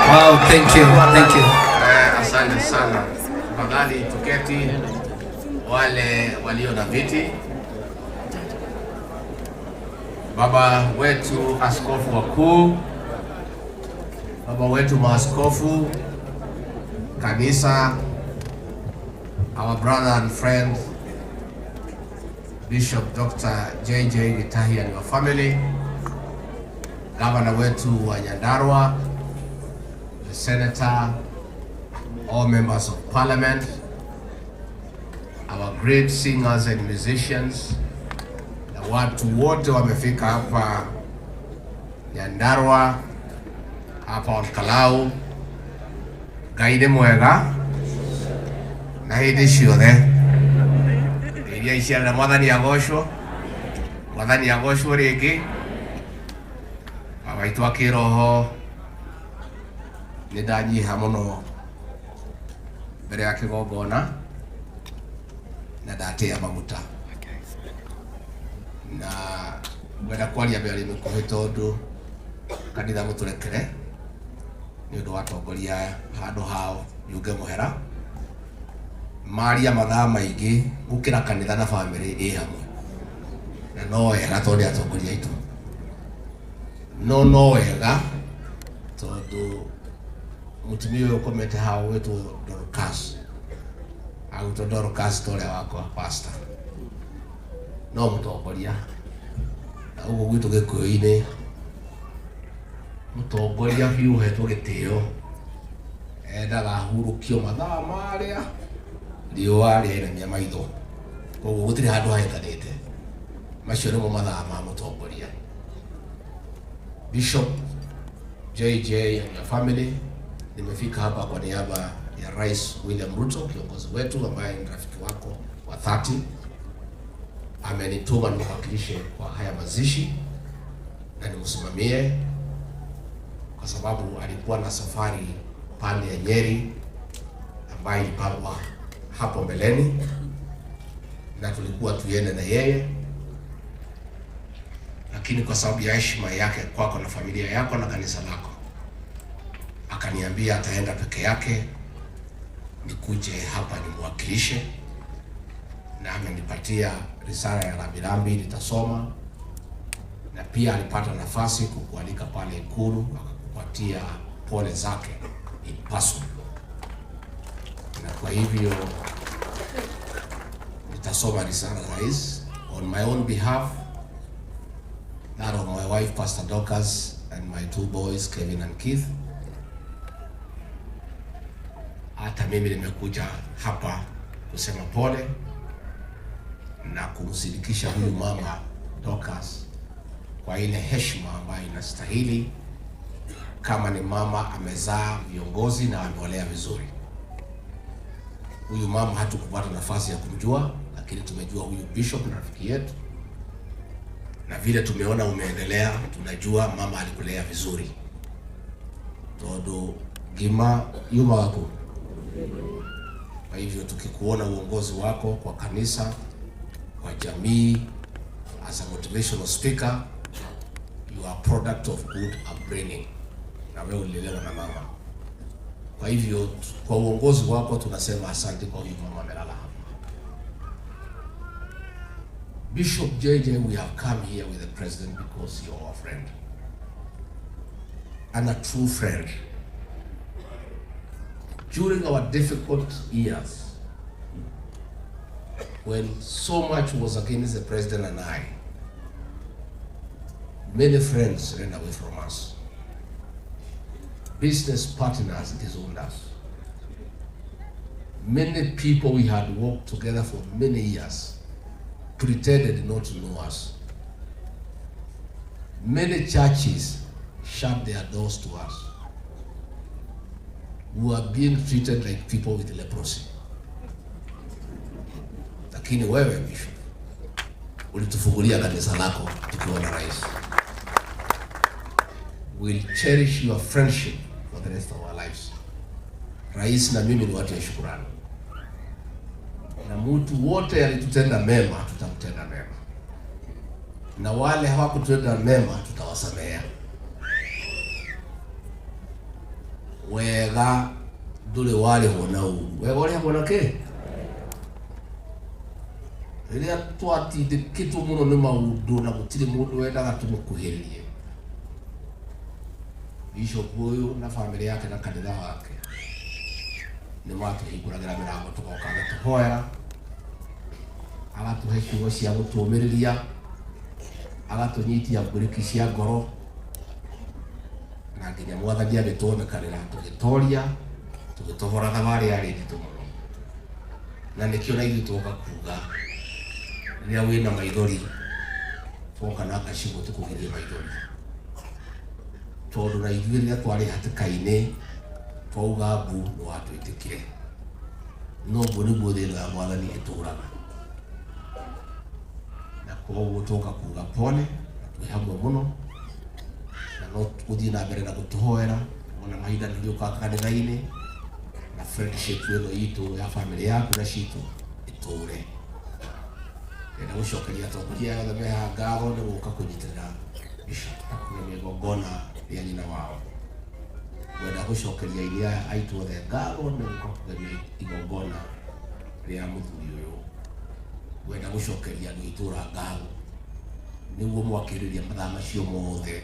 Wow, thank you, thank you. Asante sana. Tafadhali tuketi wale walio na viti. Baba wetu askofu wakuu, baba wetu maaskofu, kanisa, our brother and friend Bishop Dr. JJ Gitahi and your family, gavana wetu wa Nyandarua, the senator, all members of parliament, our great singers and musicians, na watu wote wamefika hapa Nyandarua, hapa Olkalau. Ngai nĩ mwega na hĩndĩ ciothe iria iciarana. Mwathani agocwo, Mwathani agocwo rĩngĩ. Baba witũ wa kĩroho, nĩ ndanyiha mũno mbere ya kĩgongona na ndatĩa maguta na ngwenda kwaria mĩario mĩkuhĩ tondũ kanitha mũtũrekere nĩ ũndũ wa atongoria aya handũ hao yunge mũhera maria mathaa maingĩ gũkĩra kanitha na bamĩrĩ ĩ hamwe, na no wega tondũ nĩ atongoria aitũ, no wega tondũ mũtumia ũyũ ũkomete haha ũgwĩtwo Dorcas, agwĩtwo Dorcas ta ũrĩa wakwa pastor, no mũtongoria na ũguo gwitũ Gĩkũyũ-inĩ mũtongoria biũ ũhetwo gĩtĩo endaga ahurũkio mathaa marĩa riũa rĩainamia maitho, koguo gũtirĩ handũ hahĩtanĩte. Macio nĩmo mathaa ma mũtongoria. Bishop JJ and your family, nimefika hapa kwa niaba ya Rais William Ruto, kiongozi wetu ambaye ni rafiki wako wa dhati. Amenituma nimwakilishe kwa haya mazishi na nimsimamie, kwa sababu alikuwa na safari pande ya Nyeri ambayo ilipangwa hapo mbeleni na tulikuwa tuende na yeye, lakini kwa sababu ya heshima yake kwako na familia yako na kanisa lako, akaniambia ataenda peke yake, nikuje hapa nimwakilishe, na amenipatia risala ya rambirambi nitasoma, na pia alipata nafasi kukualika pale Ikulu akakupatia pole zake in person, na kwa hivyo nitasoma risala ya rais on my own behalf, that of my wife Pastor Dorcas and my two boys Kevin and Keith. Hata mimi nimekuja hapa kusema pole na kumsindikisha huyu mama Dorcas kwa ile heshima ambayo inastahili kama ni mama amezaa viongozi na ameolea vizuri. Huyu mama hatukupata nafasi ya kumjua, lakini tumejua huyu bishop na rafiki yetu, na vile tumeona umeendelea, tunajua mama alikulea vizuri tondu ngima yuma wako. Kwa hivyo tukikuona uongozi wako kwa kanisa, kwa jamii, as a motivational speaker, you are product of good upbringing, na wewe ulilelewa na mama. Kwa hivyo kwa uongozi wako tunasema asante kwa huyu mama amelala hapa. Bishop JJ, we have come here with the president because you're our friend and a true friend. During our difficult years, when so much was against the president and I, many friends ran away from us. Business partners disowned us. Many people we had worked together for many years pretended not to know us. Many churches shut their doors to us. We were being treated like people with leprosy. Lakini wewe Bishop ulitufungulia kanisa lako tukiwa na rais. We'll cherish your friendship for the rest of our lives. Rais na mimi ni watu ya shukurani, na mtu wote alitutenda mema tutamtenda mema, na wale hawakutenda mema tutawasamehea. Wega ndũrĩ warĩhwo na ũru, wega ũrĩhagwo na kĩ? Rĩrĩa twatindĩkĩtwo mũno nĩ maũndũ na gũtirĩ mũndũ wendaga tũmũkuhĩrĩrie, Bishop ũyũ na bamĩrĩ yake na kanitha wake nĩ matũhingũragĩra mĩrango, tũgoka agatũhoera, agatũhe ciugo cia gũtũũmĩrĩria, agatũnyitia mburĩki cia ngoro, na nginya mwathani agĩtuonekanĩra tũgĩtoria, tũgĩtohora thabarĩ yarĩ nditũ mũno. Na nĩkĩo na ithuĩ twoka kuga rĩrĩa wĩna maithori twoka na gacigũ tũkũgirie maithori, tondũ na ithuĩ rĩrĩa twarĩ hatĩka-inĩ twauga mbu nĩ watwĩtĩkire. No ũguo nĩguo thĩ ĩno ya mwathani ĩtũraga, na koguo twoka kuga pole na twĩ hamwe mũno, na no gũthiĩ na mbere na gũtũhoera ona mahinda nĩ ũrĩũkaga kanitha-inĩ, na friendship ĩno itũ ya family yaku na citũ ĩtũre. Ndĩrenda gũcokeria atongoria aya othe me haha ngatho nĩ gũka kũnyitĩrĩra bishop na kũgemia igongona rĩa nyina wao. Ngwenda gũcokeria aini aya aitũ othe ngatho nĩ gũka kũgemia igongona rĩa mũthuri ũyũ. Ngwenda gũcokeria andũ a itũũra ngatho nĩguo mwakĩrĩria mathaa macio mothe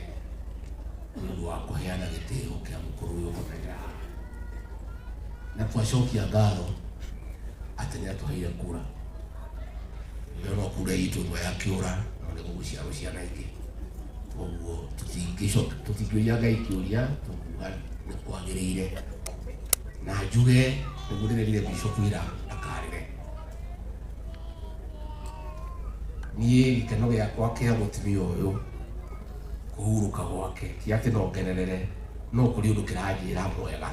nĩ ũndũ wa kũheana gĩtĩo kĩa mũkũrũ ũyũ ũkomeire haha. Na twacokia ngatho atĩ nĩ atũheire kura. Ĩyo no kura itũ ĩmwe ya kĩũra, no nĩ gũgũciarwo ciana ingĩ. Koguo tũtingĩũria Ngai kĩũria, tũkuga nĩ kwagĩrĩire. Na njuge nĩguo ndĩrerire Bishop ira ndakarĩre. Niĩ gĩkeno gĩakwa kĩa mũtumia ũyũ kũhurũka gwake ti atĩ no ngenerere, no kũrĩ ũndũ kĩranjĩra mwega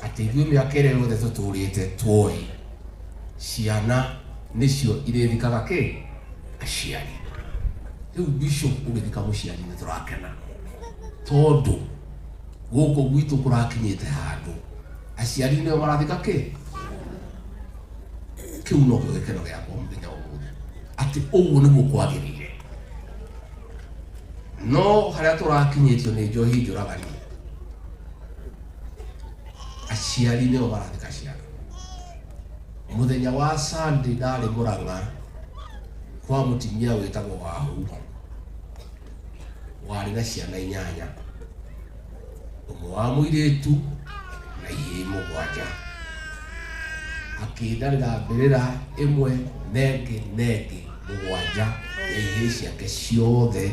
atĩ ithuĩ mĩaka ĩrĩa yothe tũtũrĩte tuoĩ ciana nĩcio irĩthikaga kĩ aciari. Rĩu Bishop ũgĩthika mũciari nĩ tũrakena, tondũ gũkũ gwitũ kũrakinyĩte handũ aciari nĩo marathika kĩ. Kĩu nokĩo gĩkeno gĩakwa mũthenya wa ũmũthĩ, atĩ ũguo nĩguo kwagĩrĩire. No harĩa tũrakinyĩtio nĩ njohi njũragani, aciari nĩo marathika ciana. Mũthenya wa Sunday ndarĩ Mũrang'a kwa mũtumia wĩtagwo Wahu, warĩ na ciana 8, ũmwe wa mũirĩtu na ihĩĩ 7. Akĩndarĩra mbĩrĩra ĩmwe na ĩngĩ na ĩngĩ 7 ya ihĩĩ ciake ciothe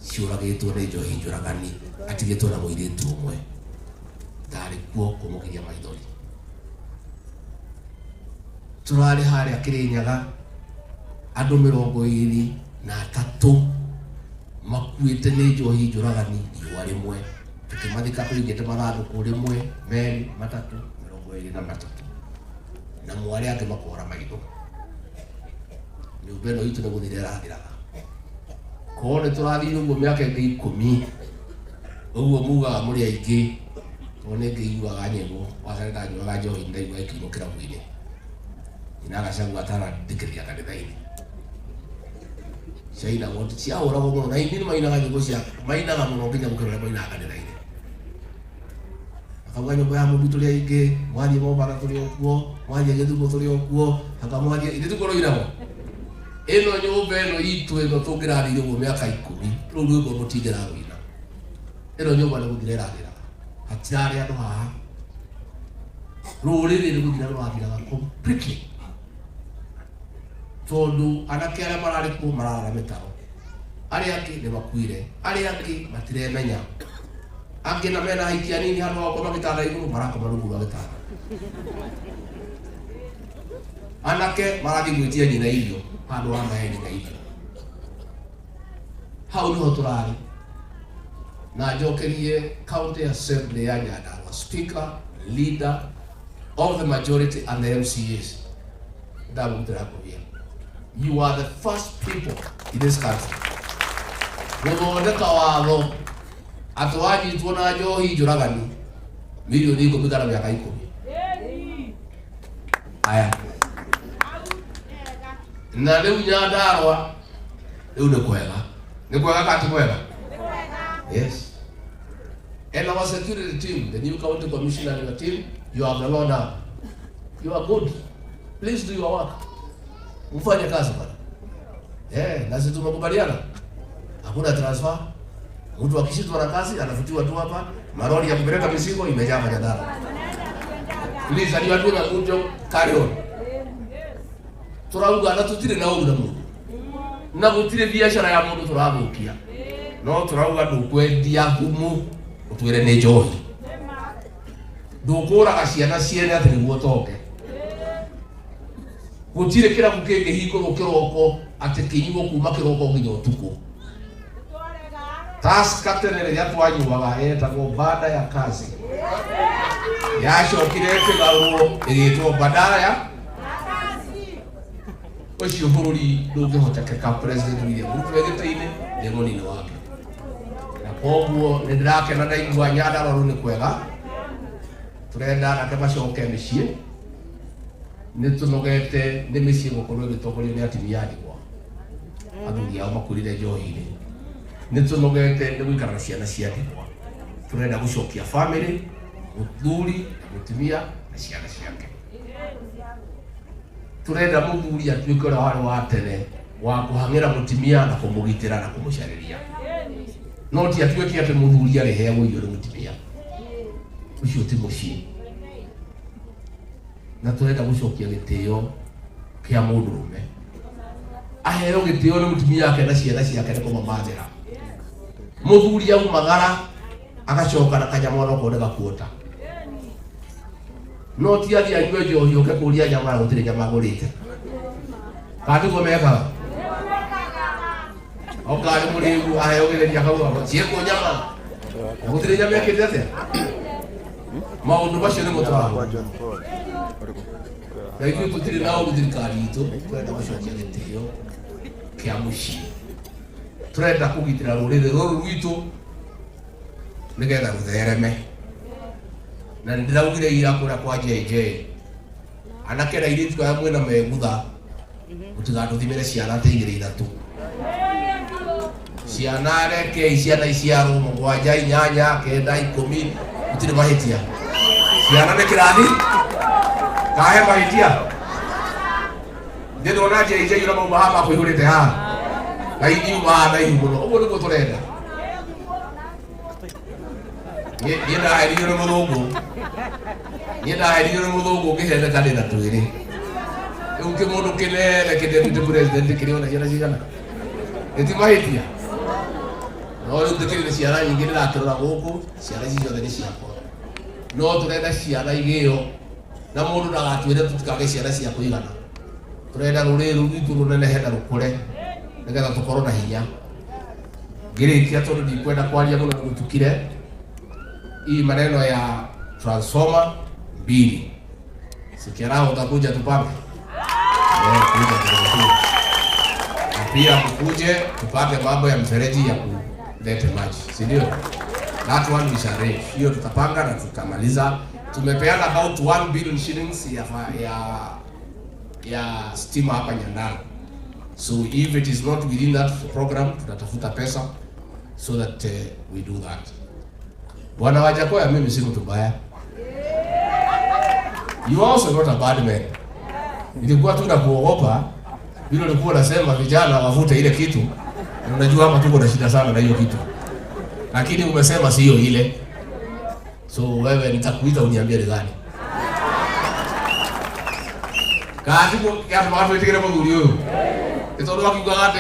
ciũragĩtwo nĩ njohi njũragani, atigĩtwo na mũirĩtu ũmwe. Ndarĩ kuo kũmũgiria maithori. Tũrarĩ harĩa Kĩrĩnyaga andũ 23 makuĩte nĩ njohi njũragani riũa rĩmwe, tũkĩmathika tũigĩte mathandũkũ 1, 2, 3, 23, na mwarĩ angĩ makora maitho. Nyũmba ĩno itũ nĩ gũthira ĩrathiraga. Korwo nĩ tũrathire ũguo mĩaka ĩngĩ 10, ũguo mugaga mũrĩ aingĩ, tondũ nĩ ngĩiguaga nyĩmbo, waca ndanyuaga njohi ndaigua ĩkĩinwo kĩrabu-inĩ. Nyina Gachagua atarandĩkĩrĩria kanitha-inĩ. Ciainagwo, ciahũragwo mũno, na aini nĩ mainaga nyĩmbo cia, mainaga mũno nginya gũkĩra ũrĩa mainaga kanitha-inĩ. Akauga nyũmba ya Mũmbi tũrĩ aingĩ, mwathiĩ Mombatha tũrĩ o kuo, mwathiĩ Gĩthumo tũrĩ o kuo, anga mwathiĩ, ithuĩ tikuo rũinagwo. Ĩno nyũmba ĩno itũ ĩno tũngĩrathire ũguo mĩaka 10, rũu rwĩmbo mũtingĩrarũina. Ĩno nyũmba nĩ gũthira ĩrathiraga, hatirarĩ andũ haha. Rũrĩrĩ nĩ gũthira rũrathiraga completely, tondũ anake arĩa mararĩ kuo mararara mĩtaro, arĩa angĩ nĩ makuire, arĩa angĩ matiremenya, angĩ na mena ahiki anini handũ ha gũkoma gĩtanda igũrũ marakoma rungu rwa gĩtanda. Anake marathiĩ gwĩtia nyina irio handũ ha mahe nyina irio. Hau nĩho tũrarĩ. Na njokerie County Assembly ya Nyandarua, Speaker, Leader of the majority and the MCAs. Ndamũrutĩra ngũbia. You are the first people in this country gũthondeka watho atĩ wanyitwo na njohi njũragani mirioni 10 kana mĩaka 10. Aya. Na rĩu Nyandarua rĩu nĩ kwega. Nĩ kwega kana ti kwega? Yes. And our security team, the new county commissioner and your team, you have the law now. You are good. Please do your work. Mfanye kazi bwana. Na sisi tumekubaliana. Hakuna transfer. Mtu akishindwa na kazi anafutiwa tu hapa. Maroli ya kupeleka mizigo imejaa Nyandarua. Please, and you are doing a good job. Carry on. Turauga na tutire na ũru na mũndũ. Na gũtirĩ biacara ya mũndũ tũrathũkia. No turauga ndũkwendia thumu ũtwĩre nĩ njohi. Ndũkũraga ciana ciene atĩ nĩguo ũtonge. Gũtirĩ kĩrabu kĩngĩhingũrwo kĩroko atĩ kĩnyuo kuma kĩroko nginya ũtukũ. Tusker tene rĩrĩa twanyuaga yetagwo baada ya kazi. Yacokire ĩkĩgarũrwo ĩgĩtwo badala ya ũcio bũrũri ndũngĩhotekeka. President William Ruto e gĩtĩ-inĩ nĩ mũnini wake. Na koguo nĩ ndĩrakena ndaigua Nyandarua rĩu nĩ kwega. Tũrenda anake macoke mĩciĩ. Nĩ tũnogete nĩ mĩciĩ gũkorwo ĩgĩtongorio nĩ atumia a ndigwa. Athuri ao makurire njohi-inĩ. Nĩ tũnogete nĩ gũikara na ciana cia ndigwa. Tũrenda gũcokia family, mũthuri na mũtumia na ciana ciake. Tũrenda mũthuri atuĩke ũrĩa warĩ wa tene wa kũhang'ĩra mũtumia na kũmũgitĩra na kũmũcarĩria. No ti atuĩke atĩ mũthuri arĩheagwo irio nĩ mũtumia. Ũcio ti mũciĩ. Na tũrenda gũcokia gĩtĩo kĩa mũndũrũme. Aheo gĩtĩo nĩ mũtumia wake na ciana ciake nĩ kũmamathĩra. Mũthuri aumagara agacoka na kanyamũ onokorwo nĩ gakuota. No ti athiĩ anyue njohi ũke kũria nyama na gũtirĩ nyama agũrĩte. Kana tiguo mekaga? Oka arĩ mũrĩu aheo gĩtheri akauga ciĩkwo nyama na gũtirĩ nyama ĩkĩte atĩa. Maũndũ macio nĩmo tũrahũra. Na ithuĩ tũtirĩ na ũru thirikari itũ, tũrenda gũcokia gĩtĩo kĩa mũciĩ. Tũrenda kũgitĩra rũrĩrĩ rũrũ rwitũ nĩgetha rũthereme. Na nĩ ndĩraugire ira kũrĩa kwa JJ, anake na airĩtu arĩa mwĩna megutha, mũtigatũthimĩre ciana ta igĩrĩ ithatũ. Ciana rekei ciana iciarwo mũgwanja, inyanya, kenda, ikũmi, gũtirĩ mahĩtia. Ciana nĩ kĩrathi kahe mahĩtia. Ndĩ ndona JJ ũrĩa mauma haha makũihũrĩte haha na ingiuma haha na ihu mũno. Ũguo nĩguo tũrenda. Niĩ ndaheririo nĩ mũthũngũ. Niĩ ndaheririo nĩ mũthũngũ ngĩheneka ndĩ na twĩrĩ. Rĩu kĩmũndũ kĩnene kĩ deputy president kĩrĩ ona ciana cigana? Nĩ ti mahĩtia? No rĩu ndĩkĩrĩ na ciana nyingĩ ndĩrakĩrora gũkũ, ciana ici ciothe nĩ ciakwa. No tũrenda ciana igĩo na mũndũ ndagatwĩre tũtikage ciana cia kũigana. Tũrenda rũrĩrĩ rũu rwitũ rũnenehe na rũkũre nĩgetha tũkorwo na hinya. Ngĩrĩkia tondũ ndikwenda kwaria mũno nĩ gũtukire. Hii maneno ya transformer mbili. Sikiarao utakuja tupange. Kuja tupange. Na pia mkuje tupange mambo ya mfereji ya kuleta maji, si ndio? That one we shall arrange. Hiyo tutapanga na tutamaliza. Tumepeana about 1 billion shillings ya stima hapa Nyandarua. So if it is not within that program, tutatafuta pesa so that we do that. Bwana Wajackoyah, mimi si mtu mbaya. You are also not a bad man. Nilikuwa tu nakuogopa vile ulikuwa unasema vijana wavute ile kitu. Na unajua hapa tuko na shida sana na hiyo kitu. Lakini umesema sio ile. So wewe nitakuita uniambie ni gani. Katibu kia watu wetikire muthuri uyu. Nĩ tondũ akiugaga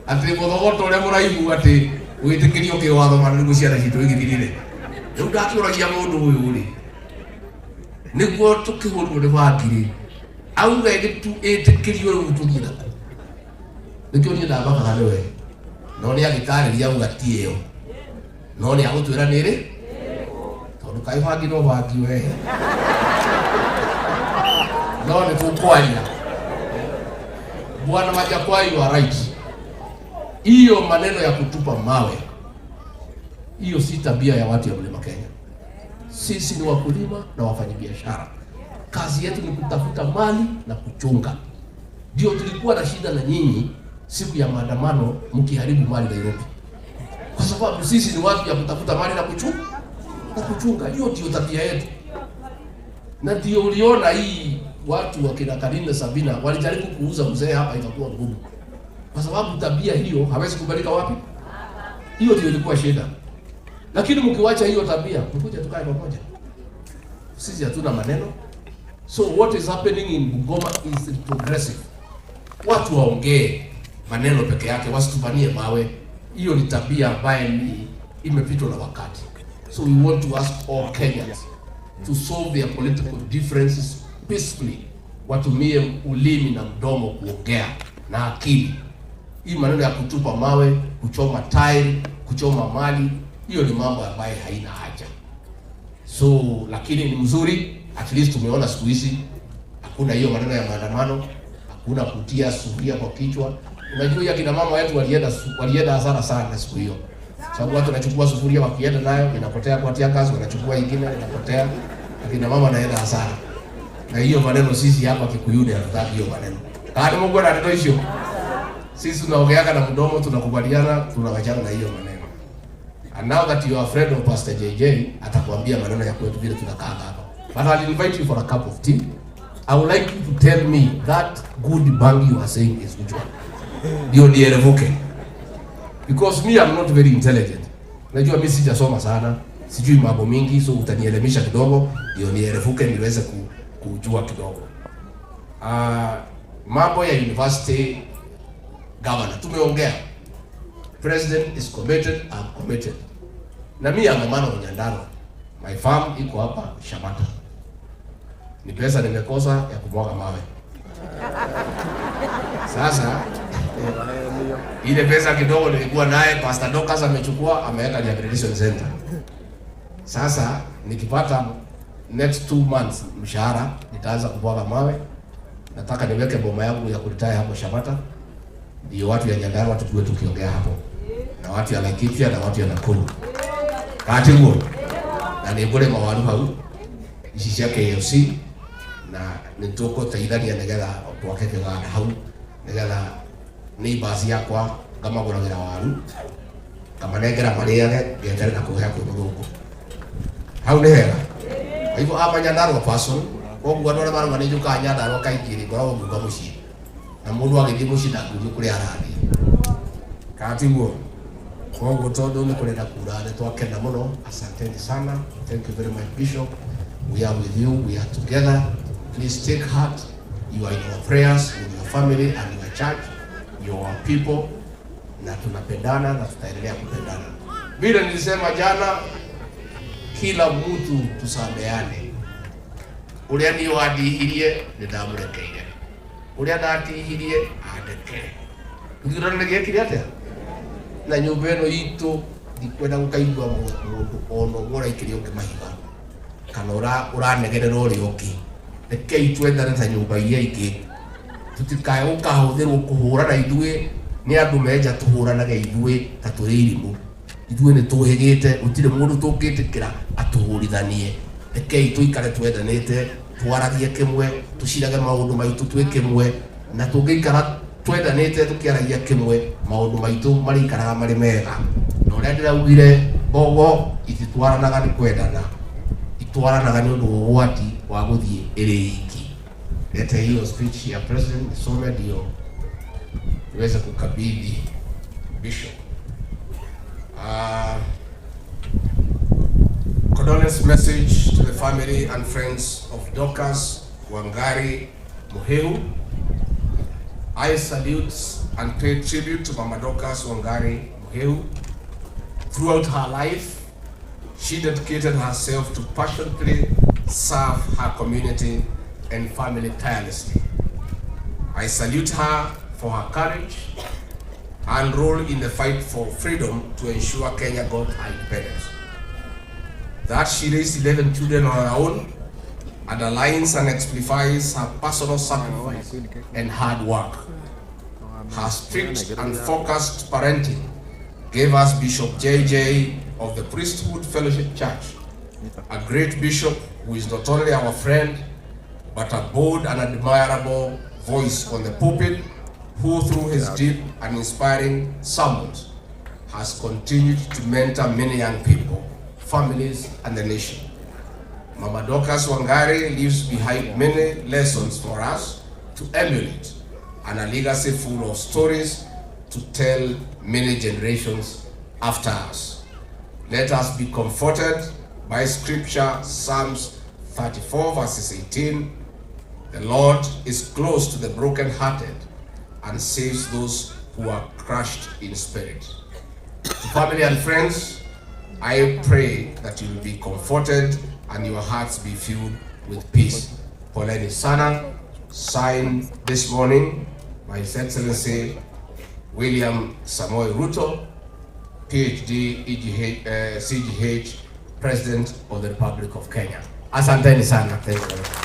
atĩ mũthogoto ũrĩa mũraihu atĩ wĩtĩkĩrio kĩwatho mana nĩguo ciana citũ igĩthirire. Rĩu ndakĩũragia mũndũ ũyũ rĩ, nĩguo tũkĩhũrwo nĩ bangi rĩ, auga ĩtĩkĩrio rĩu tũthiĩ nakũ. Nĩkĩo niĩ ndamakaga nĩwe. No nĩ agĩtarĩria auga ti ĩyo. No nĩ agũtwĩra nĩ rĩ? Tondũ kaĩ bangi no bangi we. No nĩ tũkwaria. Bwana Wajackoyah, you are right. Hiyo maneno ya kutupa mawe, hiyo si tabia ya watu ya Mlima Kenya. Sisi ni wakulima na wafanyabiashara. Kazi yetu ni kutafuta mali na kuchunga. Ndio tulikuwa na shida na nyinyi siku ya maandamano mkiharibu mali Nairobi. Kwa sababu sababu sisi ni watu ya kutafuta mali na kuchunga na kuchunga. Hiyo ndio tabia yetu, na ndio uliona hii watu wakina Karine Sabina walijaribu kuuza mzee hapa, ikakuwa ngumu, kwa sababu tabia hiyo hawezi kubalika wapi. Hiyo ndio ilikuwa shida. Lakini mkiwacha hiyo tabia, mkuja tukae pamoja. Sisi hatuna maneno. So what is happening in Bungoma is progressive. Watu waongee maneno peke yake, wasitupanie mawe. Hiyo ni tabia ambaye ni imepitwa na wakati. So we want to ask all Kenyans to solve their political differences peacefully. Watumie ulimi na mdomo kuongea na akili. Hii maneno ya kutupa mawe, kuchoma tairi, kuchoma mali, hiyo ni mambo ambayo haina haja. So lakini ni mzuri, at least tumeona siku hizi hakuna hiyo maneno ya maandamano, hakuna kutia sufuria kwa kichwa. Unajua ya kina mama wetu walienda hasara sana siku hiyo, sababu watu wanachukua sufuria wakienda nayo inapotea kwa tear gas, wanachukua ingine inapotea, akina mama wanaenda hasara. Na hiyo maneno sisi hapa Kikuyuni hatutaki hiyo maneno. Kama Mungu anatoa hiyo, sisi tunaongeaga na mdomo, tunakubaliana, tunawachana na hiyo maneno. And now that you are afraid of Pastor JJ, atakwambia maneno ya kwetu vile tunakaa hapa. But I'll invite you for a cup of tea. I would like you to tell me that good bangi you are saying is which one. Ndio nierevuke. Because me, I'm not very intelligent. Najua mimi sijasoma sana, sijui mambo mingi, so utanielimisha kidogo ndio nierevuke niweze kujua kidogo. Mambo ya university governor tumeongea. President is committed, I'm committed. Na mimi am a man of Nyandarua. My farm iko hapa Shamata. Ni pesa nimekosa ya kumwaga mawe. Sasa ile pesa kidogo nilikuwa naye, Pastor Dorcas amechukua, ameweka rehabilitation center. Sasa nikipata next 2 months mshahara nitaanza kumwaga mawe. Nataka niweke boma yangu ya kuretire hapo Shamata, ndio watu ya Nyandarua tukue tukiongea hapo na watu ya Laikipia na watu ya Nakuru katiguo na nĩ ngũrĩma waru hau ici cia KFC na nĩ tũgũteithania nĩgetha twake kĩganda hau nĩgetha neighbors yakwa ngamagũragĩra waru ngamanengera marĩage ngeterera kũhe kwĩ mũthũngũ hau nĩ hega. Kwa hivyo ama Nyandarua person, koguo andũ arĩa marauga nĩ njũkaga Nyandarua kaingĩ rĩ, ngoragwo ngĩũka mũciĩ na mũndũ agĩthiĩ mũciĩ ndangĩũrio kũrĩa arathiĩ, kana tiguo? Koguo tondũ nĩ kũrenda kura nĩ twakena mũno. Asanteni sana. Thank you very much, Bishop. We are with you, we are together. Please take heart. You are in our prayers with your family and your church, your people, na tunapendana na tutaendelea kupendana. Vile nilisema jana, kila mtu tusameane. Uria ni wandihirie nĩ ndamũrekeire, ũrĩa ndatihirie andekere. Gĩthurano nĩ gĩekire atĩa na nyũmba ĩno itũ? Ndikwenda gũkaigua mũndũ ona ũmwe ũraikĩria ũngĩ mahiga kana ũranegerera ũrĩa ũngĩ. Rekei twendane ta nyũmba iria ingĩ, tutikae gũkahũthĩrwo kũhũrana ithuĩ nĩ andũ menja tũhũranage ithuĩ ta tũrĩ irimũ. Ithuĩ nĩ tũhĩgĩte, gũtirĩ mũndũ tũngĩtĩkĩra atũhũrithanie. Rekei tũikare twendanĩte, twaragie kĩmwe, tũcirage maũndũ maitũ twĩ kĩmwe, na tũngĩikara twendanĩte tũkĩaragia kĩmwe, maũndũ maitũ marĩikaraga marĩ mega. Na ũrĩa ndĩraugire, mbogo ititwaranaga nĩ kwendana, itwaranaga nĩ ũndũ wa ũgwati wa gũthiĩ ĩrĩ iki. Lete hiyo speech ya president nisome ndio niweze kukabidhi bishop. Condolence message to the family and friends of Dorcas Wangari Muheru. I salute and pay tribute to Mama Dorcas Wangari Muheru. Throughout her life, she dedicated herself to passionately serve her community and family tirelessly. I salute her for her courage and role in the fight for freedom to ensure Kenya got her independence. That she raised 11 children on her own underlines and exemplifies her personal sacrifice and hard work. Her strict and focused parenting gave us Bishop JJ of the Priesthood Fellowship Church, a great bishop who is not only our friend, but a bold and admirable voice on the pulpit, who through his deep and inspiring sermons has continued to mentor many young people, families, and the nation. Mama Dorcas Wangari leaves behind many lessons for us to emulate and a legacy full of stories to tell many generations after us. Let us be comforted by scripture, Psalms 34, verses 18. The Lord is close to the brokenhearted and saves those who are crushed in spirit. To family and friends, I pray that you will be comforted and your hearts be filled with peace. Poleni sana, signed this morning by His Excellency William Samoei Ruto, PhD, EGH, CGH, President of the Republic of Kenya. Asanteni sana. Thank you very much.